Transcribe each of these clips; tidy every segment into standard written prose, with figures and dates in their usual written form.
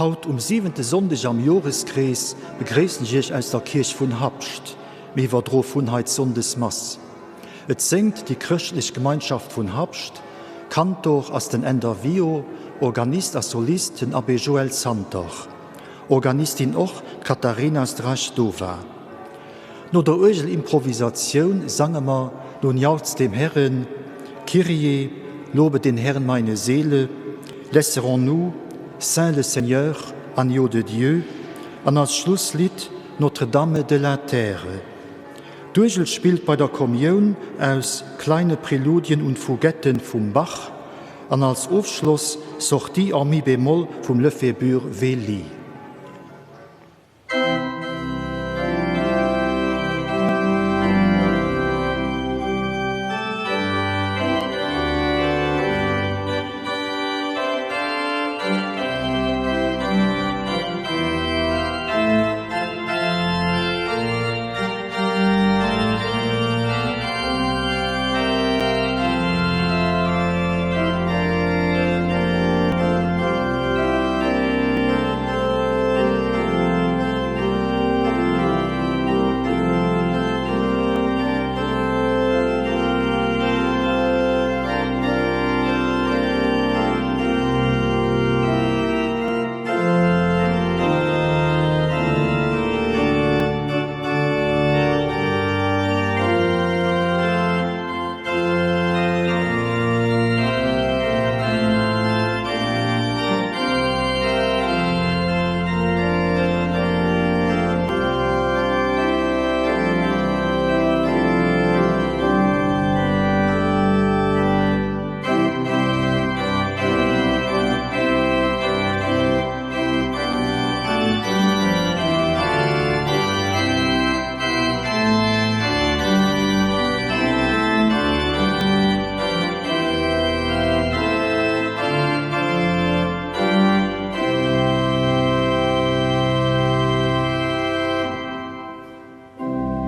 Haut um siwente Sonndeg am Joreskrees begréissen ech Iech aus der Kierch vun Habscht. Mir iwwerdroe vun hei d'Sonndesmass. Et séngt déi Chrëschtlech Gemeinschaft vun Habscht. Kantor ass den Änder Wio, Organist a Solist den Abbé Joël Santer, Organistin och d'Katarina Zdrajdova. No der Uergelimprovisatioun sange mer Nun jauchzt dem Herren, Kyrie, Lobe den Herrn meine Seele, Laisserons-nous, Saint le Seigneur, Agneau de Dieu an als Schlusslidd Notre Dame de la Terre. D'Uergel spillt bei der Kommioun aus Kleine Präludien und Fugetten vum Bach an als Ofschloss Sortie en mi bémol vum Lefébure-Wely.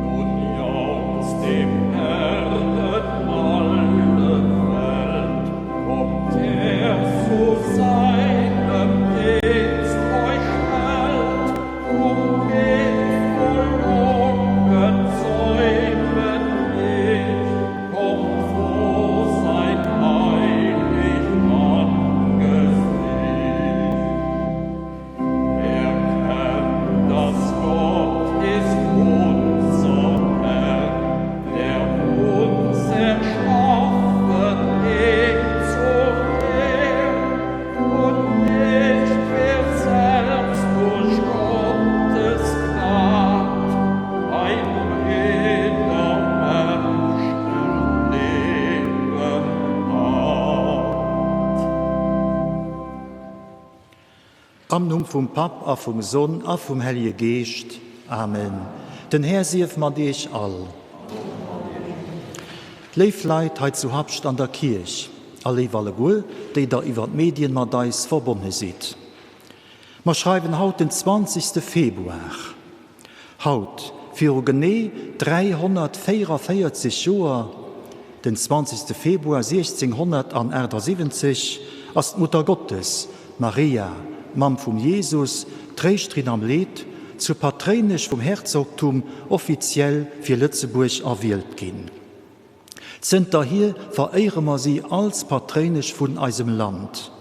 Nun jauchzt dem Herrn alle Welt, kommt her zu seinem Dienst euch stellt, umgeht frohlockend, säumet nicht, kommt vor sein heilig Angesicht. Erkennt, dass Gott ist unser Herr, der uns erschaffen ihm zur Ehr, und nicht wir selbst durch Gottes Gnad ein jeder Mensch erleben hat. Am Numm vum Papp a vum Sonn a vum Hellje Geescht. Amen. Den Här sief mat iech all. Léif Leit hei zu Habscht an der Kierch a léif alleguer, déi der iwwer d'Medien mat eis verbonne sidd. Mer schreiwen haut den 20. Februar. Haut viru genee 344 Joer, den 20. Februar 1678, ass d'Muttergottes, Maria, d'Mamm vum Jesus, d'Tréischterin am Leed, zur Patréinesch vum Herzogtum offiziell fir Lëtzebuerg erwielt ginn. Zënterhier veréiere mer si als Patréinesch vun eisem Land.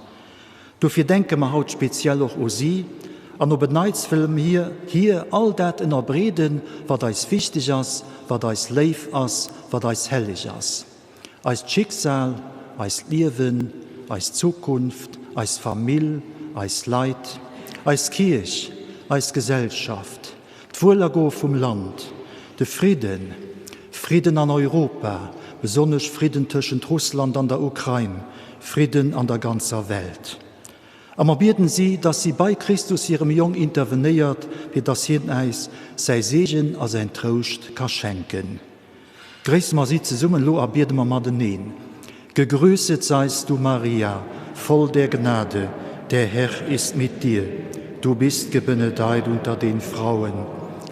Dofir denke mer haut speziell och u si an op en Neits wëlle mir hir all dat ënnerbreeden, wat eis wichteg ass, wat eis léif ass, wat eis helleg ass. Eist Schicksal, eist Liewen, eis Zukunft, eis Famill, eis Leit, eis Kierch, eis Gesellschaft. D'Wuelergoe vum Land, de Fridden, Fridden an Europa, besonnesch Fridden tëschent Russland an der Ukrain, Fridden an der ganzer Welt. A mer bieden si, dass si bei Christus hirem Jong intervenéiert, fir dass hien äis säi Seegen a säin Trouscht ka schenken. Gréisse mer si zesummen elo a biede mer mateneen. Gegrüßet seist du, Maria, voll der Gnade, der Herr ist mit dir. Du bist gebenedeit unter den Frauen,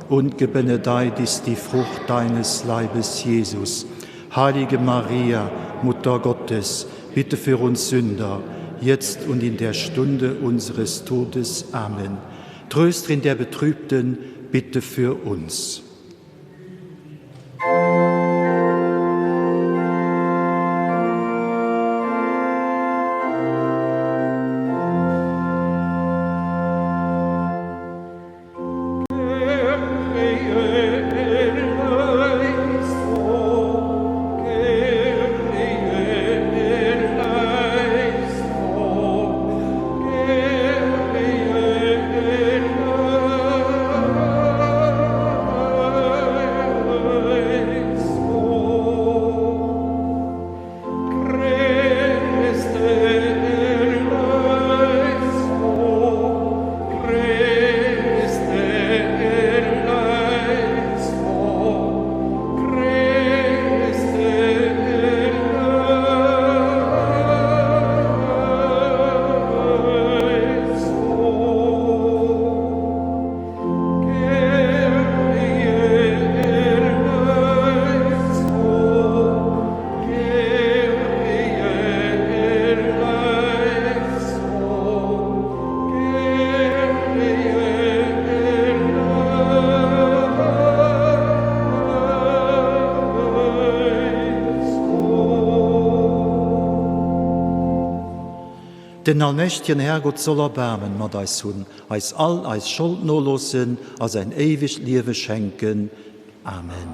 und gebenedeit ist die Frucht deines Leibes, Jesus. Heilige Maria, Mutter Gottes, bitte für uns Sünder, jetzt und in der Stunde unseres Todes. Amen. Trösterin der Betrübten, bitte für uns. Den allmächtegen Herrgott soll Erbaarmen mat eis hunn, eis all eis Schold noloossen a säin éiwegt Liewe schenken. Amen.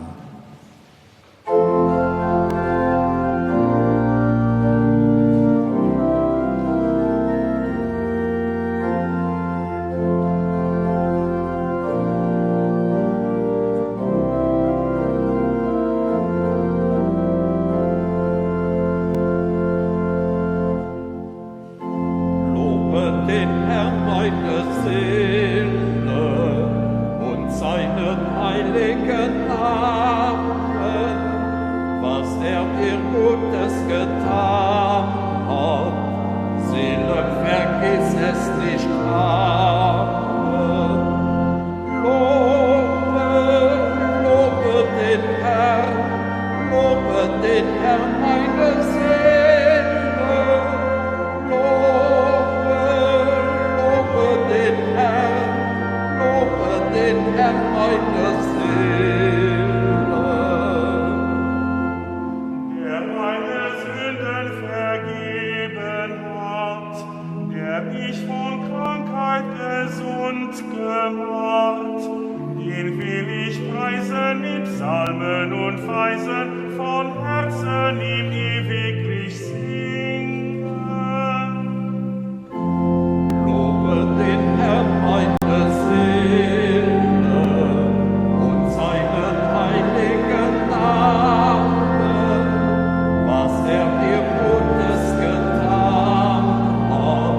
Lobe den Herrn meine Seele und seinen heiligen Namen, was er dir Gutes getan hat. Seele, vergiss es nicht. Amen. Lobe, lobe den Herrn, lobe den Herrn meine Seele. Lobe, lobe den Herrn, lobe den Herrn meine Seele. Der meine Sünden vergeben hat, der mich von Krankheit gesund gemacht, den will ich preisen mit Psalmen und Weisen, von Herzen ihm ewiglich singen. Lobe den Herrn meine Seele und seinen heiligen Namen, was er dir Gutes getan hat.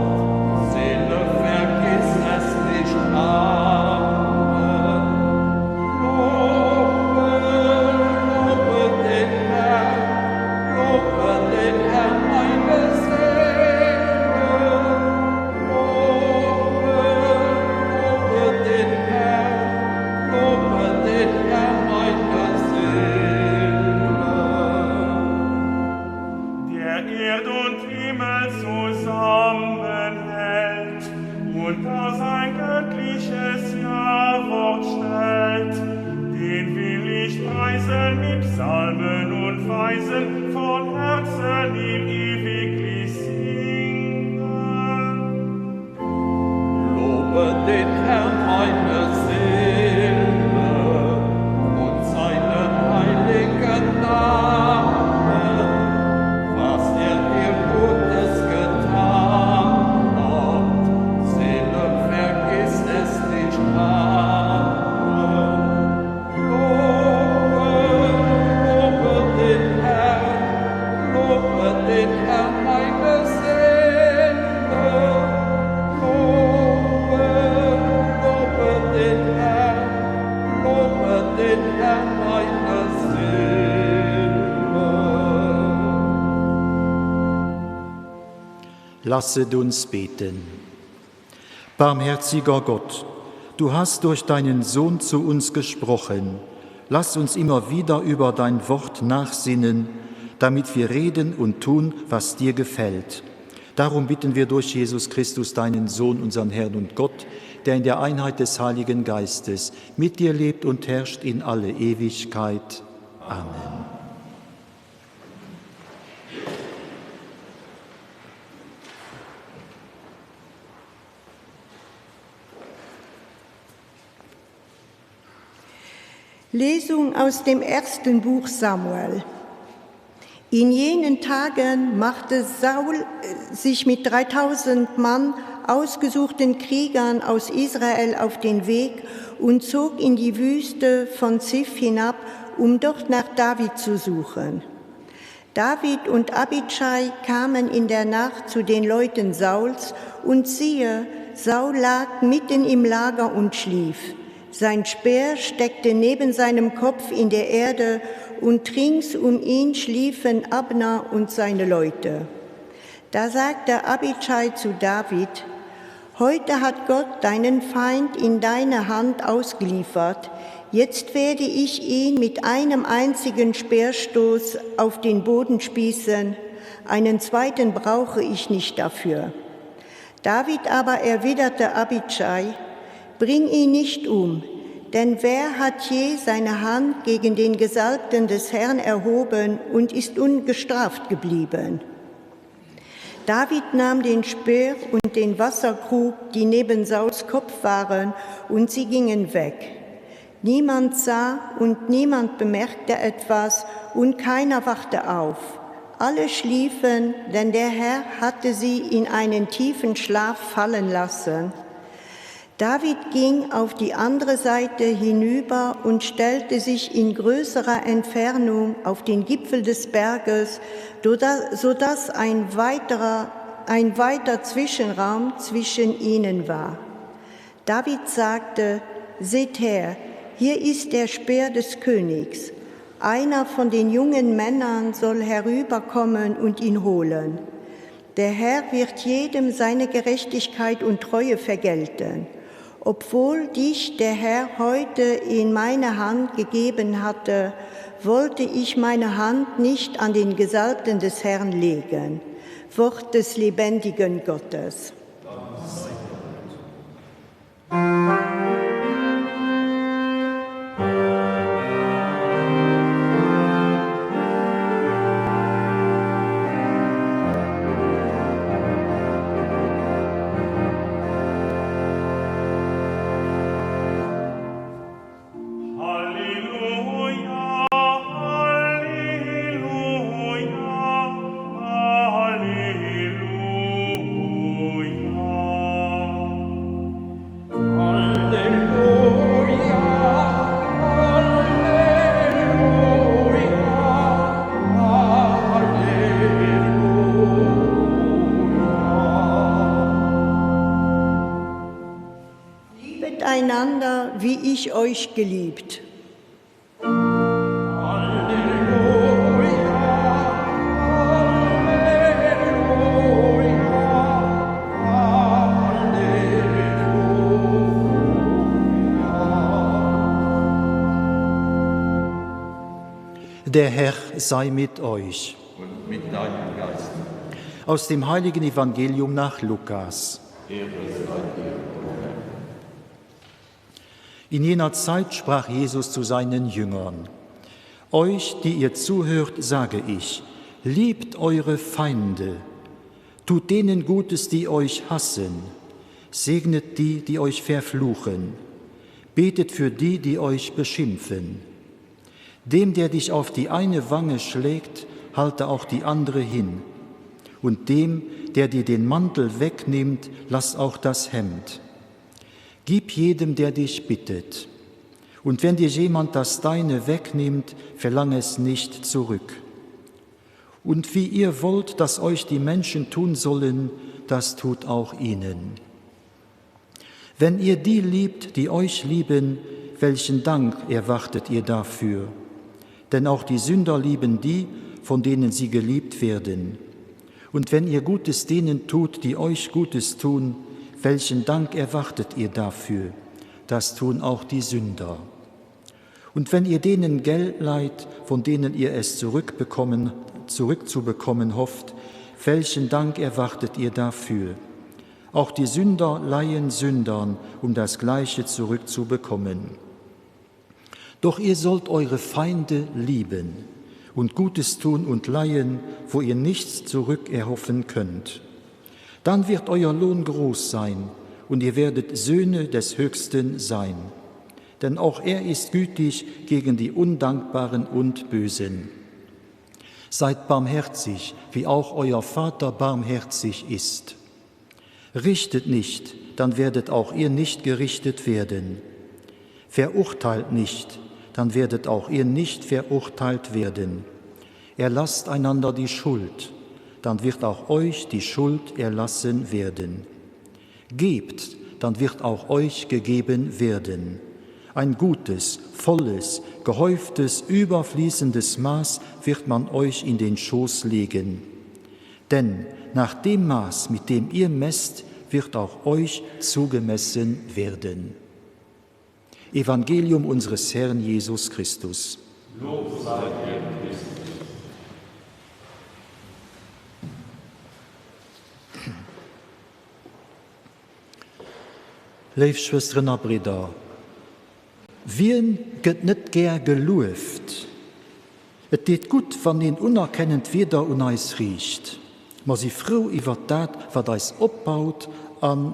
Seele, vergiss es nicht. Amen. Lobe, lobe den Herrn, lobe den Herrn meine Seele. Lobe, lobe den Herrn, lobe den Herrn meine Seele. Der Erd und Himmel zusammenhält und da sein göttliches Ja-Wort stellt, den will ich preisen mit Psalmen und Weisen, von Herzen ihm ewiglich singen. Lobe den Herrn meine Seele und seinen heiligen Namen, was er dir Gutes getan hat. Seele, vergiss es nicht. Amen. Lobe, lobe den Herrn, lobe den Herrn meine Seele. Lobe, lobe den Herrn, lobe den Herrn meine Seele. Lasset uns beten. Barmherziger Gott, du hast durch deinen Sohn zu uns gesprochen. Lass uns immer wieder über dein Wort nachsinnen, damit wir reden und tun, was dir gefällt. Darum bitten wir durch Jesus Christus, deinen Sohn, unseren Herrn und Gott, der in der Einheit des Heiligen Geistes mit dir lebt und herrscht in alle Ewigkeit. Amen. Lesung aus dem ersten Buch Samuel. In jenen Tagen machte Saul äh, sich mit 3000 Mann ausgesuchten Kriegern aus Israel auf den Weg und zog in die Wüste von Ziph hinab, um dort nach David zu suchen. David und Abishai kamen in der Nacht zu den Leuten Sauls und siehe, Saul lag mitten im Lager und schlief. Sein Speer steckte neben seinem Kopf in der Erde und rings um ihn schliefen Abner und seine Leute. Da sagte Abishai zu David, Heute hat Gott deinen Feind in deine Hand ausgeliefert. Jetzt werde ich ihn mit einem einzigen Speerstoß auf den Boden spießen. Einen zweiten brauche ich nicht dafür. David aber erwiderte Abishai, Bring ihn nicht um, denn wer hat je seine Hand gegen den Gesalbten des Herrn erhoben und ist ungestraft geblieben? David nahm den Speer und den Wasserkrug, die neben Sauls Kopf waren, und sie gingen weg. Niemand sah und niemand bemerkte etwas und keiner wachte auf. Alle schliefen, denn der Herr hatte sie in einen tiefen Schlaf fallen lassen. David ging auf die andere Seite hinüber und stellte sich in größerer Entfernung auf den Gipfel des Berges, sodass ein weiterer, ein weiter Zwischenraum zwischen ihnen war. David sagte, Seht her, hier ist der Speer des Königs. Einer von den jungen Männern soll herüberkommen und ihn holen. Der Herr wird jedem seine Gerechtigkeit und Treue vergelten. Obwohl dich der Herr heute in meine Hand gegeben hatte, wollte ich meine Hand nicht an den Gesalbten des Herrn legen. Wort des lebendigen Gottes. Halleluja, Halleluja, Halleluja. Halleluja, Halleluja, Halleluja. Liebet einander, wie ich euch geliebt. Halleluja, Halleluja, Halleluja. Der Herr sei mit euch. Und mit deinem Geist. Aus dem heiligen Evangelium nach Lukas. Ehre sei dir, o Herr. In jener Zeit sprach Jesus zu seinen Jüngern: Euch, die ihr zuhört, sage ich: Liebt eure Feinde, tut denen Gutes, die euch hassen, segnet die, die euch verfluchen, betet für die, die euch beschimpfen. Dem, der dich auf die eine Wange schlägt, halte auch die andere hin. Und dem, der dir den Mantel wegnimmt, lass auch das Hemd. Gib jedem, der dich bittet. Und wenn dir jemand das Deine wegnimmt, verlang es nicht zurück. Und wie ihr wollt, dass euch die Menschen tun sollen, das tut auch ihnen. Wenn ihr die liebt, die euch lieben, welchen Dank erwartet ihr dafür? Denn auch die Sünder lieben die, von denen sie geliebt werden. Und wenn ihr Gutes denen tut, die euch Gutes tun, welchen Dank erwartet ihr dafür? Das tun auch die Sünder. Und wenn ihr denen Geld leiht, von denen ihr es zurückbekommen, zurückzubekommen hofft, Welchen Dank erwartet ihr dafür? Auch die Sünder leihen Sündern, um das Gleiche zurückzubekommen. Doch ihr sollt eure Feinde lieben und Gutes tun und leihen, wo ihr nichts zurückerhoffen könnt. Dann wird euer Lohn groß sein und ihr werdet Söhne des Höchsten sein. Denn auch er ist gütig gegen die Undankbaren und Bösen. Seid barmherzig, wie auch euer Vater barmherzig ist. Richtet nicht, dann werdet auch ihr nicht gerichtet werden. Verurteilt nicht, dann werdet auch ihr nicht verurteilt werden. Erlasst einander die Schuld, dann wird auch euch die Schuld erlassen werden. Gebt, dann wird auch euch gegeben werden. Ein gutes, volles, gehäuftes, überfließendes Maß wird man euch in den Schoß legen. Denn nach dem Maß, mit dem ihr messt, wird auch euch zugemessen werden. Evangelium unseres Herrn Jesus Christus. Lob sei dir, Christus. Léif Schwësteren a Bridder, wien gëtt net gär gelueft? Et deet gutt, wann een unerkennend Wierder un eis riicht. Mer si frou iwwert dat, wat eis opbaut an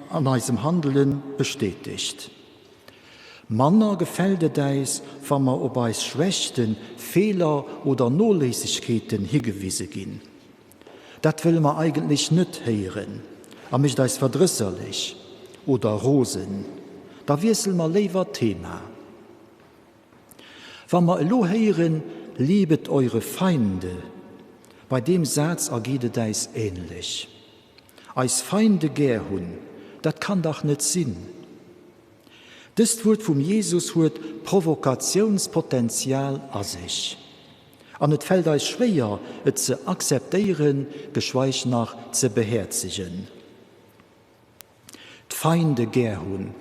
an eisem Handele bestätegt. Manner gefält et äis, wa mer op eis Schwächten, Feeler oder Noléissegkeeten higewise ginn. Dat wëlle mer eigentlech net héieren a mécht eis verdrësserlech oder rosen. Da wiessele mer léiwer d'Thema. Wa mer elo héieren, Liebet eure Feinde, bei deem Saz ergeet et äis änlech. Eis Feinde gär hunn, dat kann dach net sinn. Dëst Wuert vum Jesus huet Provokatiounspotenzial a sech. An et fält eis schwéier, et ze akzeptéieren, geschweig nach ze behäerzegen. D'Feinde gär hunn,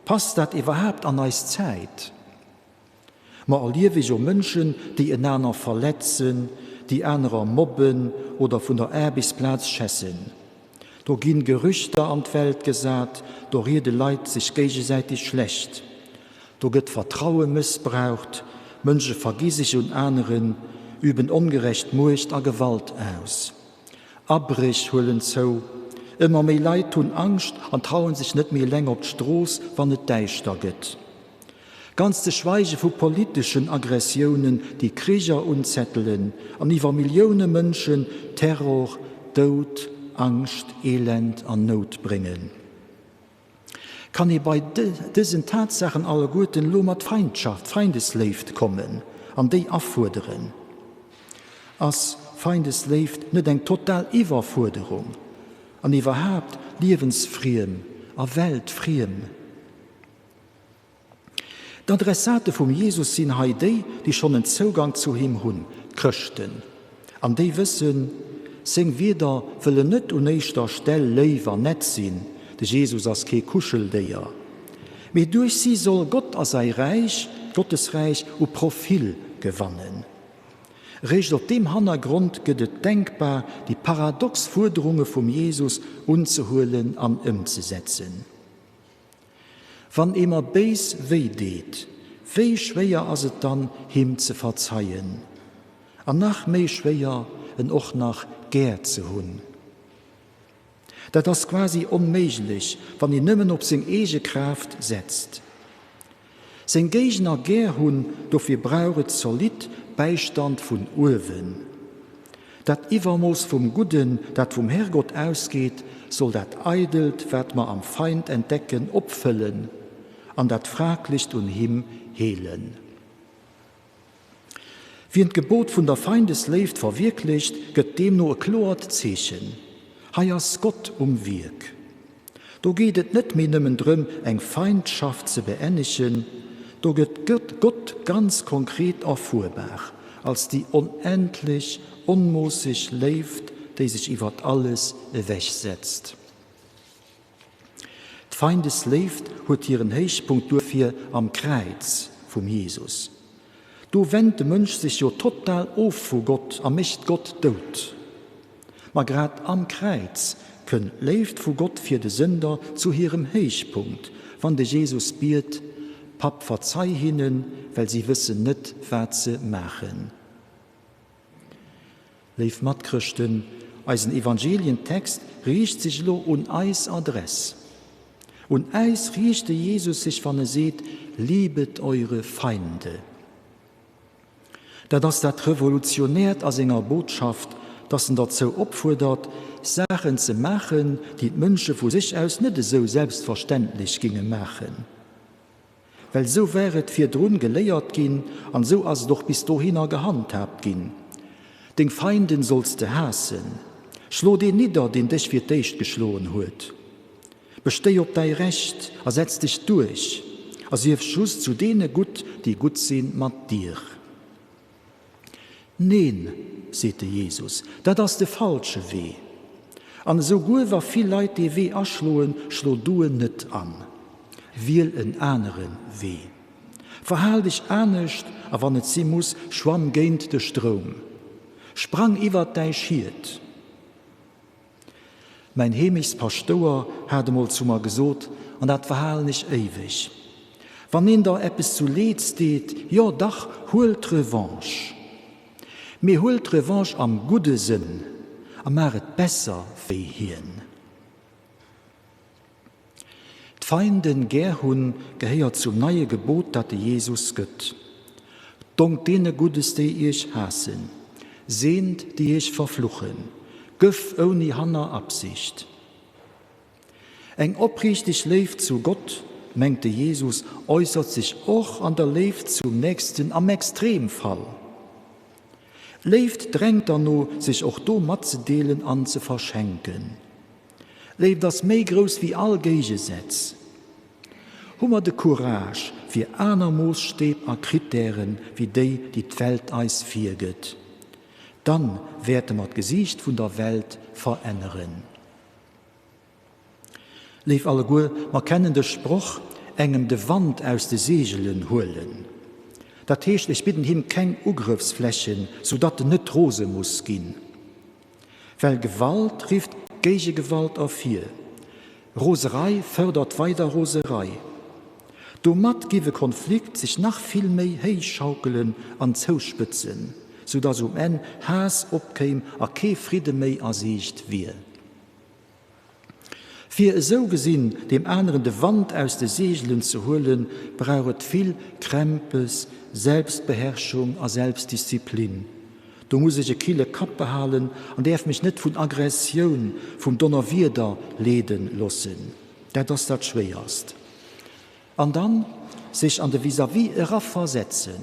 passt dat iwwerhaapt an eis Zäit? Mer erliewe jo Mënschen, déi enaner verletzen, déi anerer mobben oder vun der Aarbechtsplaz schässen. Do ginn Gerüchter an d'Welt gesat, do riede Leit sech géigesäiteg schlecht, do gëtt Vertraue mëssbraucht, Mënsche vergi sech un aneren, üben ongerecht Muecht a Gewalt aus. Abréch huelen zou, ëmmer méi Leit hunn Angscht an trauen sech net méi eleng op d'Strooss, wann et däischter gëtt. Ganz ze schweige vu politeschen Aggressiounen, déi Kricher unzettelen an iwwer Millioune Mënschen Terror, Doud, Angscht, Elend an Nout bréngen. Kann ee bei dësen Tatsaachen alleguerten elo mat Feindschaft, Feindesléift kommen an déi afuerderen? Ass Feindesléift net eng total Iwwerfuerderung an iwwerhaapt liewensfriem a weltfriem? D'Adressate vum Jesus sinn hei déi, déi schonn en Zougang zu him hunn, d'Chrëschten. An déi wëssen, seng Wierder wëllen net un éischter Stell léif an nett sinn, de Jesus ass kee Kuscheldéier, mee duerch si soll Gott a säi Räich, d'Gottesräich, u Profil gewannen. Réischt op deem Hannergrond gëtt et denkbar, déi paradox Fuerderunge vum Jesus unzehuelen an ëmzesetzen. Wann ee mer béis wéi deet, wéi schwéier ass et dann, him ze verzeien? An nach méi schwéier, en och nach gär ze hunn. Dat ass quasi onméiglech, wann een nëmmen op seng eege Kraaft setzt. Seng Géigner gär hunn, dofir brauch et zolidd Bäistand vun uewen. Dat Iwwermooss vum Gudden, dat vum Herrgott ausgeet, soll dat Eidelt, wat mer am Feind entdecken, opfëllen an dat Fraglecht un him heelen. Wien d'Gebot vun der Feindesléift verwierklecht, gëtt deemno e kloert Zeechen, Hei ass Gott um Wierk. Do geet et net méi nëmmen drëm, eng Feindschaft ze beennegen, do gëtt Gott ganz konkret erfuerbar als déi onendlech, onmoosseg Léift, déi sech iwwert alles ewechsetzt. D'Feindesléift huet hiren Héichpunkt duerfir am Kräiz vum Jesus. Do wennt de Mënsch sech jo total of vu Gott a mécht Gott dout. Ma grad am Kräiz kënnt d'Léift vu Gott fir de Sënder zu hirem Héichpunkt, wann de Jesus biet, Papp, verzei hinnen, well si wëssen net, wat se maachen. Léif Matchrëschten, eisen Evangelientext riicht sech elo un eis Adress. Un äis riicht de Jesus sech, wann e seet, Liebet eure Feinde. Dat ass dat Revolutionäert a senger Botschaft, dass en derzou opfuerdert, Saachen ze maachen, déi d'Mënsche vu sech aus net esou selbstverständlech ginge maachen. Well esou war et virdrun geléiert ginn an esou ass et och bis dohinner gehandhaabt ginn, Deng Feinden solls de haassen, schlo deen nidder, deen dech fir d'éischt geschloen huet. Bestéi op däi Recht a setz dech duerch a sief just zu deene gutt, déi gutt si mat dir. Neen, seet de Jesus, dat ass de falsche Wee. An esou guer wa vill Leit dee Wee aschloen, schlo du en net an. Wiel en anere Wee. Verhal dech anescht a wann et si muss, schwamm géint de Stroum. Sprang iwwert däi Schiet. Mäin Heemechtspaschtouer hat emol zu mer gesot, an dat verhalen ech éiweg, Wann een der eppes zu Leeds deet, jo dach, huel d'Revanche. Mee huel d'Revanche am gudde Sënn a maach et besser wéi hien. D'Feinden gär hunn gehéiert zum neie Gebot, dat de Jesus gëtt. Dongt deene Guddes, déi iech haassen, seent, déi iech verfluchen, gëff ouni Hannerabsicht. Eng opriichteg Léift zu Gott, mengt de Jesus, äussert sech och an der Léift zum Nächsten am Extremfall. Léift drängt derno, sech och do matzedeelen an ze verschenken. Léift ass méi grouss wéi all Géigesätz. Hu mer de Courage fir aner Moosstäb a Krittären wéi déi, déi d'Welt eis virgëtt, dann wäerte mer d'Gesiicht vun der Welt veränneren. Léif alleguer, mer kennen de Sproch, engem de Wand aus de Seegelen huelen. Dat heescht, ech bidden him keng Ugrëffsflächen, soudatt en net rose muss ginn. Well Gewalt rifft Géigegewalt ervir. Roserei fërdert weider Roserei. Domat giff e Konflikt sech nach vill méi héich schaukelen an zouspëtzen, sou dass um Enn Haass opkéim a kee Fridde méi a Siicht wier. Fir esou gesinn deem aneren de Wand aus de Seegelen ze huelen, brauch et vill Krämpes, Selbstbeherrschung a Selbstdisziplin. Do muss ech e kille Kapp behalen an däerf mech net vun Aggressioun, vum Donnerwieder leeden loossen. Dat ass dat Schwéierst. An dann sech an de Vis-à-vis eraversetzen,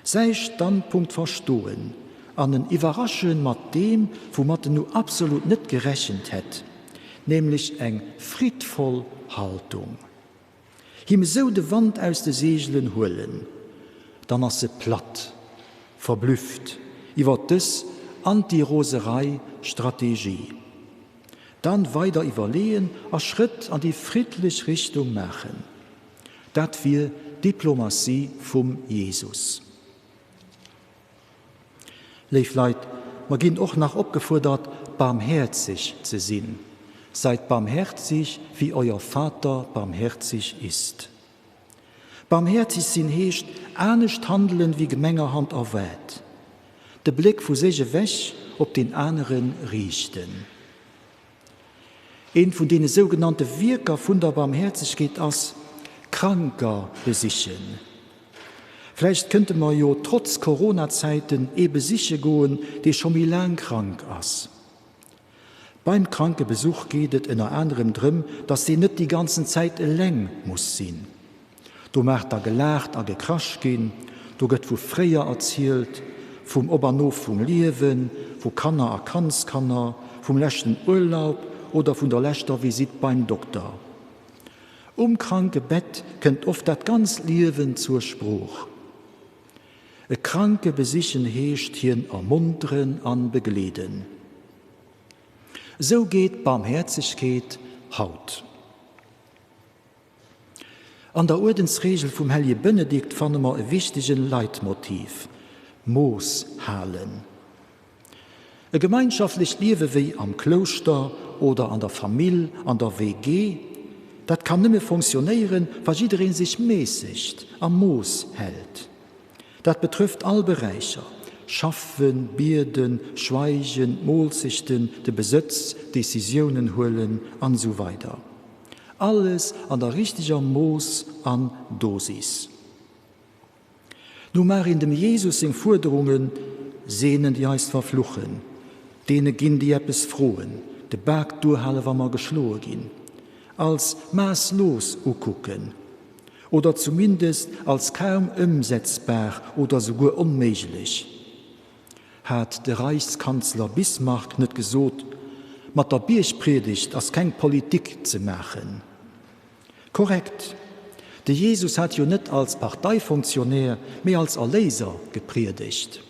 säi Standpunkt verstoen an en iwwerraschen mat deem, woumat en nu absolut net gerechent hätt, nämlech eng friddvoll Haltung. Him esou de Wand aus de Seegelen huelen, dann ass e platt, verblüfft iwwer dës Anti-Roserei-Strategie. Dann weider iwwerleeën a Schrëtt an déi friddlech Richtung maachen. Dat wier d'Diplomatie vum Jesus. Léif Leit, mer ginn och nach opgefuerdert, barmhäerzeg ze sinn. Seid barmherzig, wie euer Vater barmherzig ist. Barmhäerzeg sinn heescht, anescht handelen, wéi gemengerhand erwaart. De Bléck vu sech ewech op deen anere riichten. Eent vun deene sougenannte Wierker vun der Barmhäerzegkeet ass, Kranker besichen. Vläicht kënnte mer jo trotz Corona-Zäiten ee besiche goen, dee scho méi laang krank ass. Beim Krankebesuch geet et ënner anerem drëm, dass deen net déi ganzen Zäit eleng muss sinn. Do mag da gelaacht a gekrasch ginn, do gëtt vu fréier erzielt, vum Op an Of vum Liewen, vu Kanner a Kandskanner, vum leschten Urlaub oder vun der leschter Visitt beim Dokter. Um Krankebett kënnt oft dat ganzt Liewen zur Sprooch. E Kranke besichen heescht hien ermonteren an begleeden. Esou geet Barmhäerzegkeet haut. An der Uerdensregel vum Hellje Benedikt fanne mer e wichtegen Leitmotiv, Mooss halen. E gemeinschaftlecht Liewe wéi am Klouschter oder an der Famill, an der WG, dat kann nëmme fonctionnéieren, wa jidderee sech mässegt, a Mooss hält. Dat betrëfft all Beräicher, Schaffen, Bieden, Schweigen, Moolzechten, de Besëtz, Decisiounen huelen an esou weider. Alles an der richteger Mooss an Dosis. Nu maach een dem Jesus seng Fuerderungen, seenen déi eis verfluchen, deene ginn déi eppes froen, de Bak duerhale wa mer geschloe ginn, als maasslos ukucken oder zumindest als kaum ëmsetzbar oder souguer onméiglech. Hat de Reichskanzler Bismarck net gesot, mat der Biergpriedegt ass keng Politik ze maachen? Korrekt! De Jesus hat jo net als Parteifonctionnaire, mee als Erléiser gepriedegt.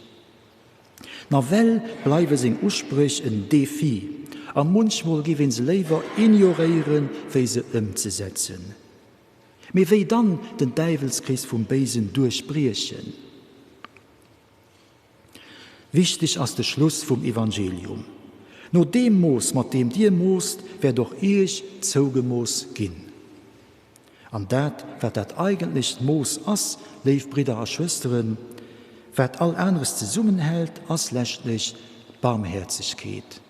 Nawell bleiwe seng Uspréch en Defi, a munchmol giff een se léiwer ignoréieren, wéi se ëmzesetzen. Mee wéi dann den Däiwelskrees vum Béisen duerchbriechen? Wichteg ass de Schluss vum Evangelium, No deem Mooss, mat deem dir moosst, wäert och iech zougemooss ginn. An dat, wat dat eigentlecht Mooss ass, léif Bridder a Schwësteren, wat all aneres zesummenhält, ass leschtlech d'Barmhäerzegkeet.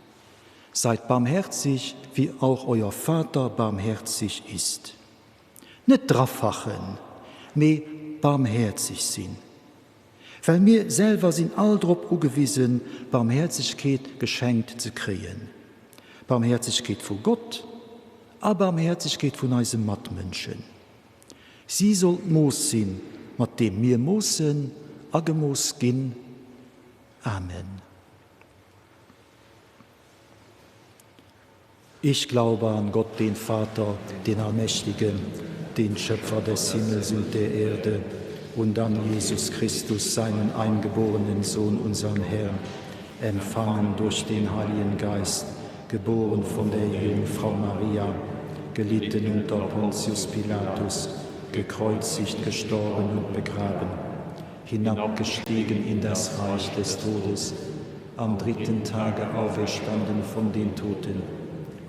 Seid barmherzig, wie auch euer Vater barmherzig ist. Net drafachen, mee barmhäerzeg sinn. Well mir selwer sinn all drop ugewisen, Barmhäerzegkeet geschenkt ze kréien. Barmhäerzegkeet vu Gott a Barmhäerzegkeet vun eise Matmënschen. Si soll d'Mooss sinn, mat deem mir moossen a gemooss ginn. Amen. Ich glaube an Gott, den Vater, den Allmächtigen, den Schöpfer des Himmels und der Erde, und an Jesus Christus, seinen eingeborenen Sohn, unseren Herrn, empfangen durch den Heiligen Geist, geboren von der Jungfrau Maria, gelitten unter Pontius Pilatus, gekreuzigt, gestorben und begraben, hinabgestiegen in das Reich des Todes, am dritten Tage auferstanden von den Toten,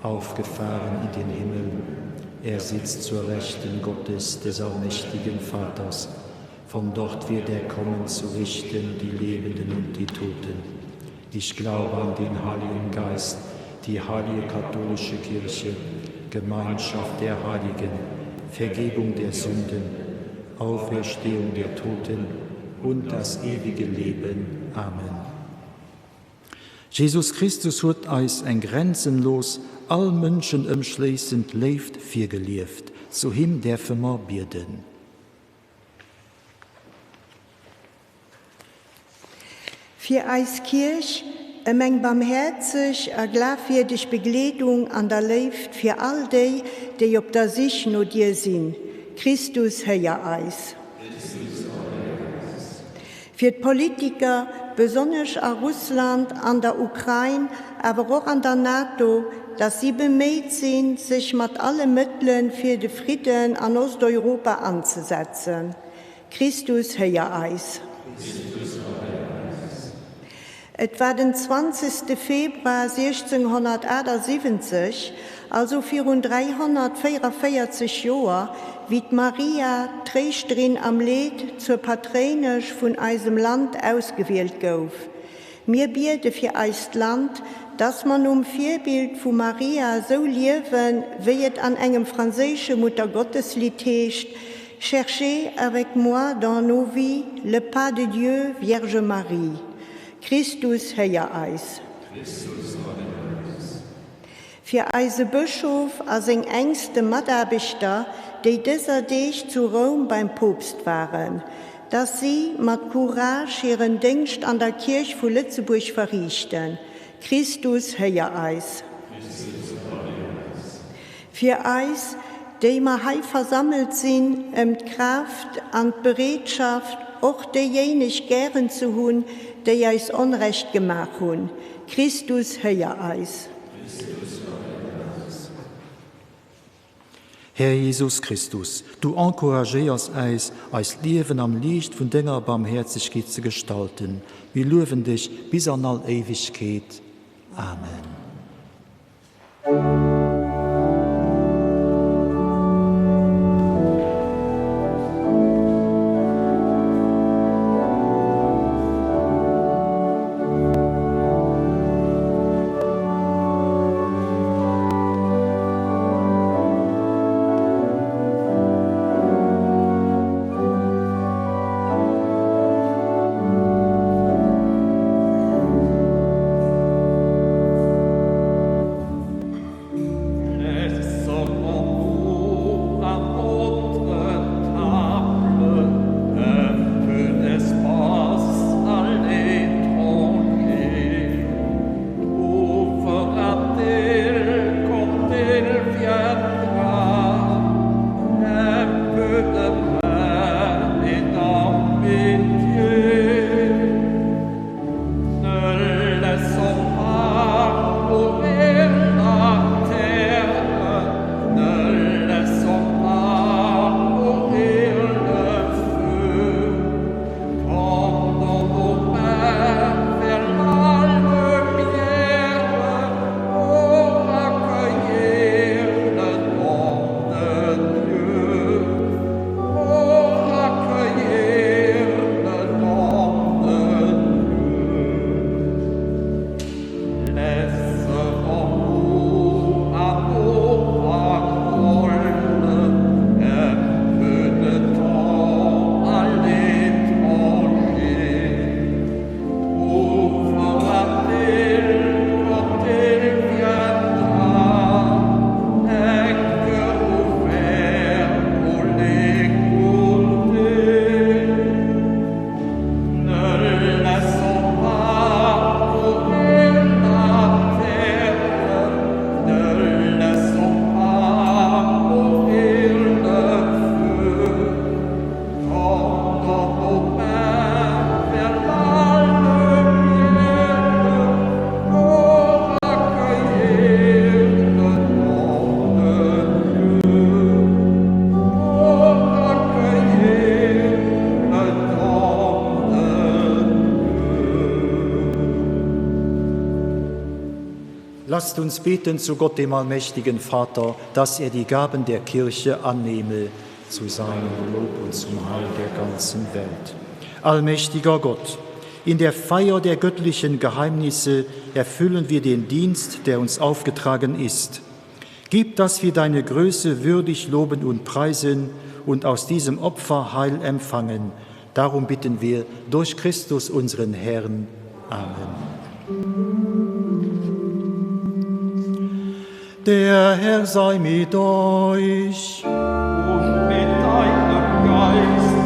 aufgefahren in den Himmel. Er sitzt zur Rechten Gottes des allmächtigen Vaters. Von dort wird er kommen zu richten die Lebenden und die Toten. Ich glaube an den Heiligen Geist, die heilige katholische Kirche, Gemeinschaft der Heiligen, Vergebung der Sünden, Auferstehung der Toten und das ewige Leben. Amen. Jesus Christus huet eis eng grenzenlos, all Mënschen ëmschléissend Léift virgelieft. Zu him däerfe mer bieden. Fir eis Kierch, ëm eng barmhäerzeg a glafwierdeg Begleedung an der Léift fir all déi, déi op der Sich no dir sinn. Christus, héier eis. Fir d'Politiker, besonnesch a Russland, an der Ukrain, awer och an der NATO, dass si beméit sinn, sech mat alle Mëttele fir de Fridden an Osteuropa anzesetzen. Christus, héier eis. Et war den 20. Februar 1678, also virun 344 Joer, wéi d'Maria, d'Tréischterin am Leed, zur Patréinesch vun eisem Land ausgewielt gouf. Mir biede fir eist Land, dass mer nom Virbild vu Maria sou liewen, wéi et an engem franséische Muttergotteslidd heescht, Cherchez avec moi dans nos vies le pas de Dieu, Vierge Marie. Christus, héier eis. Fir eise Bëschof a seng enkste Mataarbechter, déi dëser Deeg zu Roum beim Poopst waren, dass si mat Courage hiren Déngscht an der Kierch vu Lëtzebuerg verriichten. Christus, héier eis. Fir eis, déi mer hei versammelt sinn, ëm d'Kraaft an d'Bereetschaft, och déijéineg gären ze hunn, déi eis Onrecht gemaach hunn. Christus, héier eis. Här Jesus Christus, du encouragéiers äis, eist Liewen am Liicht vun denger Barmhäerzegkeet ze gestalten. Mir luewen dech bis an all Éiwegkeet. Amen. Lasst uns beten zu Gott, dem allmächtigen Vater, dass er die Gaben der Kirche annehme zu seinem Lob und zum Heil der ganzen Welt. Allmächtiger Gott, in der Feier der göttlichen Geheimnisse erfüllen wir den Dienst, der uns aufgetragen ist. Gib, dass wir deine Größe würdig loben und preisen und aus diesem Opfer Heil empfangen. Darum bitten wir durch Christus unseren Herrn. Amen. Der Herr sei mit euch. Und mit deinem Geiste.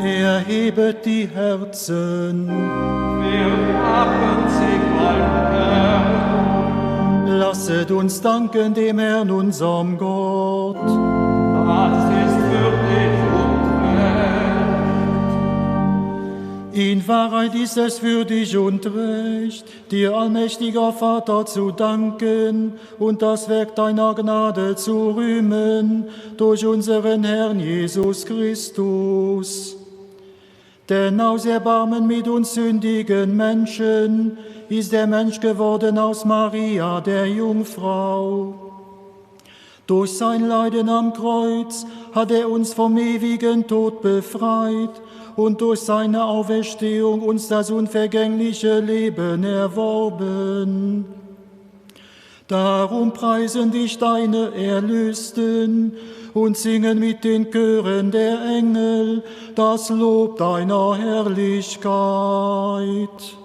Erhebet die Herzen. Wir haben sie beim Herrn. Lasset uns danken dem Herrn, unserem Gott. Das ist würdig und recht. In Wahrheit ist es würdig und recht, dir, allmächtiger Vater, zu danken und das Werk deiner Gnade zu rühmen durch unseren Herrn Jesus Christus. Denn aus Erbarmen mit uns sündigen Menschen ist der Mensch geworden aus Maria, der Jungfrau. Durch sein Leiden am Kreuz hat er uns vom ewigen Tod befreit und durch seine Auferstehung uns das unvergängliche Leben erworben. Darum preisen dich deine Erlösten und singen mit den Chören der Engel das Lob deiner Herrlichkeit.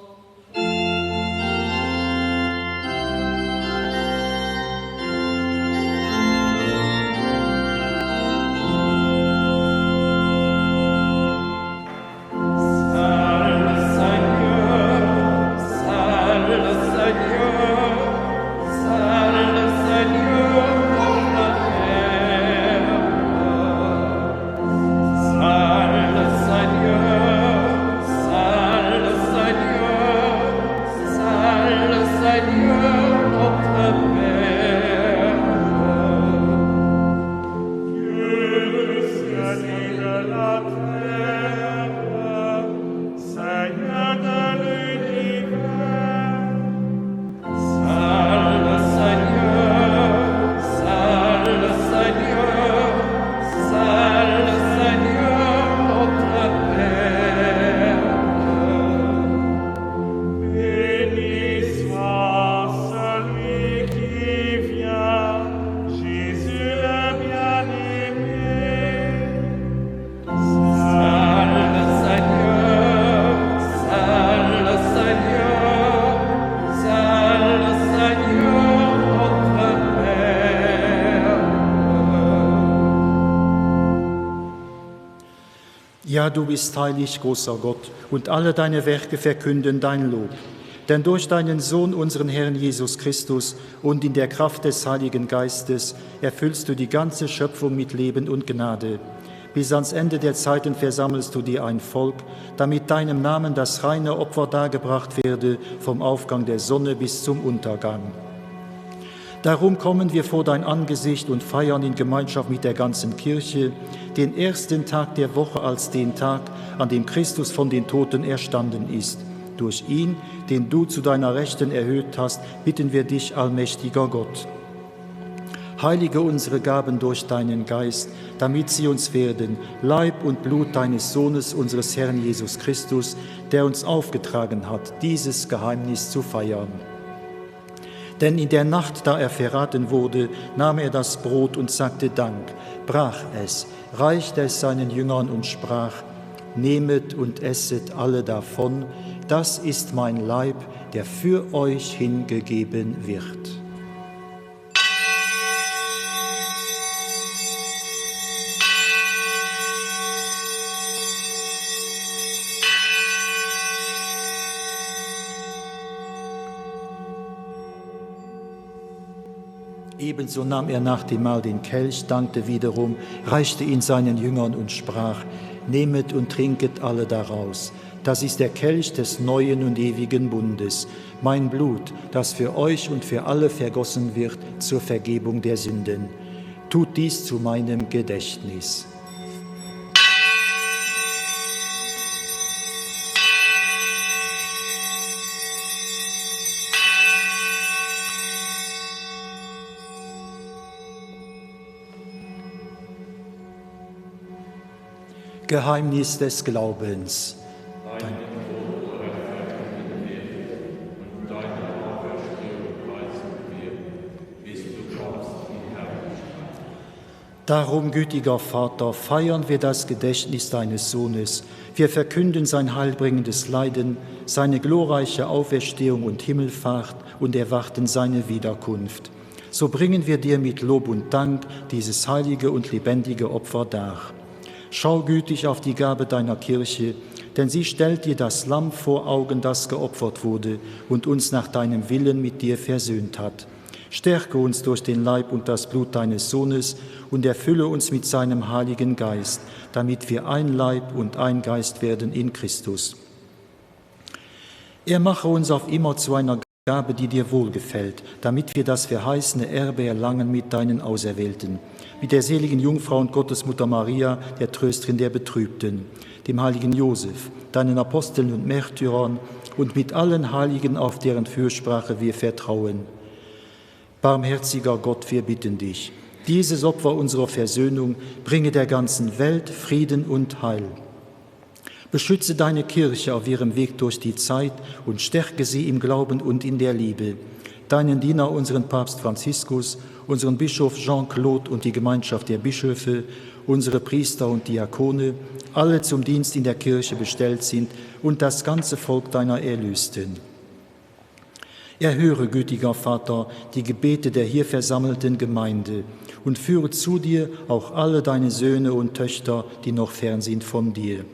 Ja, du bist heilig, großer Gott, und alle deine Werke verkünden dein Lob. Denn durch deinen Sohn, unseren Herrn Jesus Christus, und in der Kraft des Heiligen Geistes erfüllst du die ganze Schöpfung mit Leben und Gnade. Bis ans Ende der Zeiten versammelst du dir ein Volk, damit deinem Namen das reine Opfer dargebracht werde, vom Aufgang der Sonne bis zum Untergang. Darum kommen wir vor dein Angesicht und feiern in Gemeinschaft mit der ganzen Kirche den ersten Tag der Woche als den Tag, an dem Christus von den Toten erstanden ist. Durch ihn, den du zu deiner Rechten erhöht hast, bitten wir dich, allmächtiger Gott. Heilige unsere Gaben durch deinen Geist, damit sie uns werden, Leib und Blut deines Sohnes, unseres Herrn Jesus Christus, der uns aufgetragen hat, dieses Geheimnis zu feiern. Denn in der Nacht, da er verraten wurde, nahm er das Brot und sagte Dank, brach es, reichte es seinen Jüngern und sprach: Nehmet und esset alle davon, das ist mein Leib, der für euch hingegeben wird. Ebenso nahm er nach dem Mahl den Kelch, dankte wiederum, reichte ihn seinen Jüngern und sprach: Nehmet und trinket alle daraus. Das ist der Kelch des neuen und ewigen Bundes, mein Blut, das für euch und für alle vergossen wird zur Vergebung der Sünden. Tut dies zu meinem Gedächtnis. Geheimnis des Glaubens. Dein Tod verkünden wir und deine Auferstehung preisen wir, bis du kommst in Herrlichkeit. Darum, gütiger Vater, feiern wir das Gedächtnis deines Sohnes. Wir verkünden sein heilbringendes Leiden, seine glorreiche Auferstehung und Himmelfahrt und erwarten seine Wiederkunft. So bringen wir dir mit Lob und Dank dieses heilige und lebendige Opfer dar. Schau gütig auf die Gabe deiner Kirche, denn sie stellt dir das Lamm vor Augen, das geopfert wurde und uns nach deinem Willen mit dir versöhnt hat. Stärke uns durch den Leib und das Blut deines Sohnes und erfülle uns mit seinem Heiligen Geist, damit wir ein Leib und ein Geist werden in Christus. Er mache uns auf immer zu einer Gabe, die dir wohlgefällt, damit wir das verheißene Erbe erlangen mit deinen Auserwählten, mit der seligen Jungfrau und Gottesmutter Maria, der Trösterin der Betrübten, dem heiligen Josef, deinen Aposteln und Märtyrern und mit allen Heiligen, auf deren Fürsprache wir vertrauen. Barmherziger Gott, wir bitten dich, dieses Opfer unserer Versöhnung bringe der ganzen Welt Frieden und Heil. Beschütze deine Kirche auf ihrem Weg durch die Zeit und stärke sie im Glauben und in der Liebe. Deinen Diener, unseren Papst Franziskus, unseren Bischof Jean-Claude und die Gemeinschaft der Bischöfe, unsere Priester und Diakone, alle zum Dienst in der Kirche bestellt sind und das ganze Volk deiner Erlösten. Erhöre, gütiger Vater, die Gebete der hier versammelten Gemeinde und führe zu dir auch alle deine Söhne und Töchter, die noch fern sind von dir.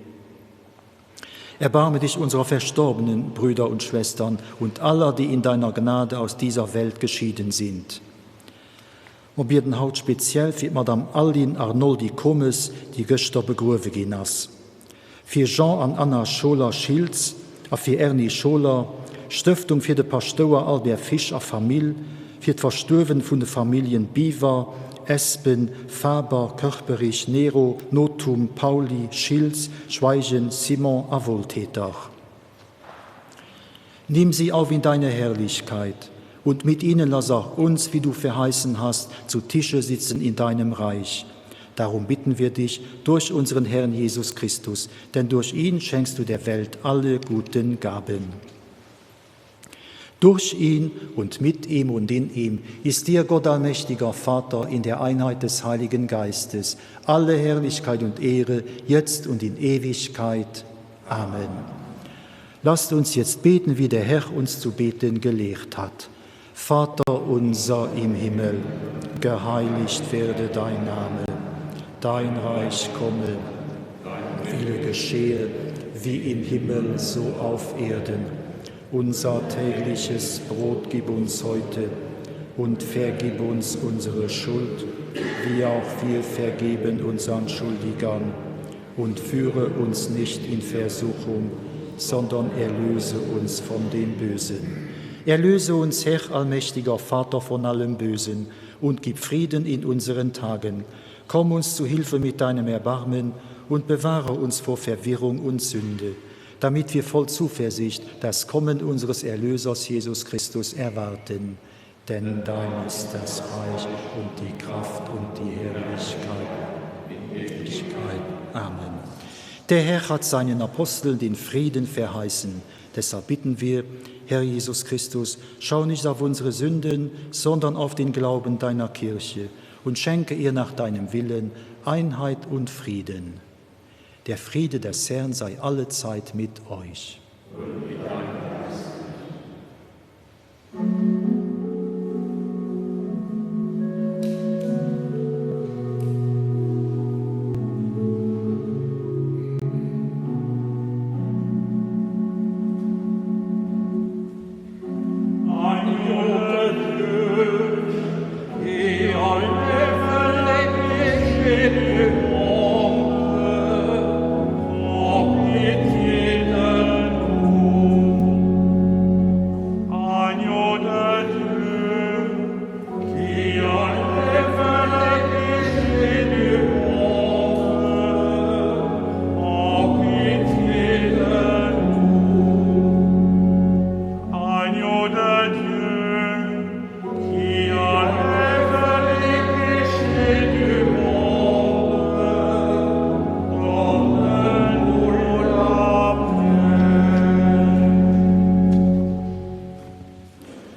Erbarme dich unserer verstorbenen Brüder und Schwestern und aller, die in deiner Gnade aus dieser Welt geschieden sind. Mer bieden haut speziell fir d'Madame Aline Arnoldi-Comes, déi gëschter begruewe ginn ass, fir Jean an Anna Scholer-Schiltz a fir Erny Scholer, Stëftung fir de Paschtouer Albert Fisch a Famill, fir d'Verstuerwen vun de Familljen Biwer, Espen, Faber, Körperich, Nero, Nothum, Pauly, Schiltz, Schweigen, Simon a Wohltäter. Nimm sie auf in deine Herrlichkeit und mit ihnen lass auch uns, wie du verheißen hast, zu Tische sitzen in deinem Reich. Darum bitten wir dich durch unseren Herrn Jesus Christus, denn durch ihn schenkst du der Welt alle guten Gaben. Durch ihn und mit ihm und in ihm ist dir Gott allmächtiger Vater in der Einheit des Heiligen Geistes alle Herrlichkeit und Ehre jetzt und in Ewigkeit. Amen. Lasst uns jetzt beten, wie der Herr uns zu beten gelehrt hat. Vater unser im Himmel, geheiligt werde dein Name, dein Reich komme. Wille geschehe, wie im Himmel so auf Erden. Unser tägliches Brot gib uns heute und vergib uns unsere Schuld, wie auch wir vergeben unseren Schuldigern. Und führe uns nicht in Versuchung, sondern erlöse uns von dem Bösen. Erlöse uns, Herr allmächtiger Vater, von allem Bösen und gib Frieden in unseren Tagen. Komm uns zu Hilfe mit deinem Erbarmen und bewahre uns vor Verwirrung und Sünde, damit wir voll Zuversicht das Kommen unseres Erlösers Jesus Christus erwarten. Denn dein ist das Reich und die Kraft und die Herrlichkeit in Ewigkeit. Amen. Der Herr hat seinen Aposteln den Frieden verheißen. Deshalb bitten wir, Herr Jesus Christus, schau nicht auf unsere Sünden, sondern auf den Glauben deiner Kirche und schenke ihr nach deinem Willen Einheit und Frieden. Der Friede des Herrn sei alle Zeit mit euch. Und mit deinem Geist.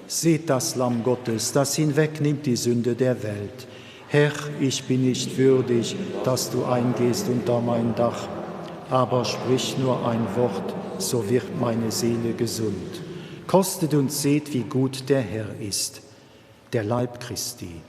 Seht das Lamm Gottes, das hinwegnimmt die Sünde der Welt. Herr, ich bin nicht würdig, dass du eingehst unter mein Dach, aber sprich nur ein Wort, so wird meine Seele gesund. Kostet und seht, wie gut der Herr ist, der Leib Christi.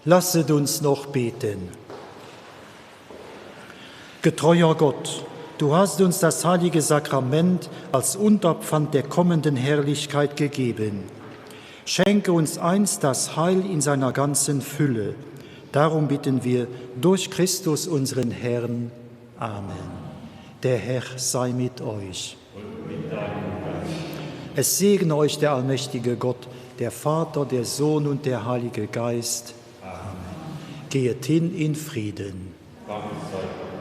Lasset uns noch beten. Getreuer Gott, du hast uns das heilige Sakrament als Unterpfand der kommenden Herrlichkeit gegeben. Schenke uns einst das Heil in seiner ganzen Fülle. Darum bitten wir durch Christus unseren Herrn. Amen. Der Herr sei mit euch. Und mit deinem Geist. Es segne euch der allmächtige Gott, der Vater, der Sohn und der Heilige Geist. Amen. Gehet hin in Frieden. Dank sei Gott.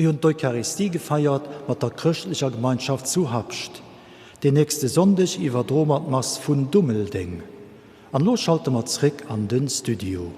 Mir hunn d'Eucharistie gefeiert mat der chrëschtlecher Gemeinschaft zu Habscht. Den nächste Sonndeg iwwerdroe mer d'Mass vun Dummeldeng. An elo schalte mer zréck an den Studio.